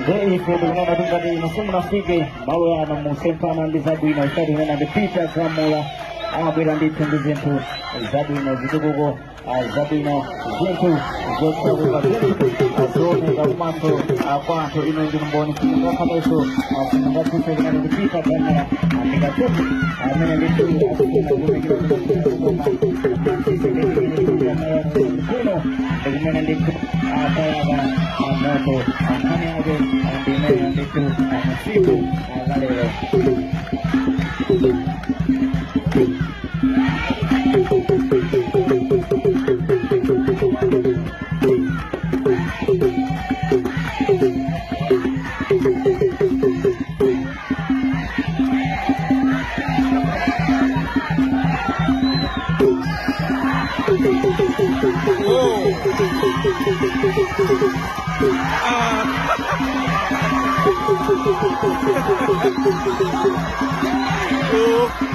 Ife tikunena tingati inu simunafike malo yano musemphana ndi zabwino. Ife tikunena ndi Peter Gamula, amabwera ndithu ndi zinthu zabwino, zitukuko zabwino, zinthu zotsekuka, zinthu zooneka kumaso kwa anthu. Inu ndinu mboni, simungakhalenso simungatsutse kunena ndi Peter Gamula ndikatsutse amene ndithu akufuna kutumikira kuno, ndikumene ndithu apayaka moto. Nkhani yake ndi imene ndithu musiku lalero. Oh.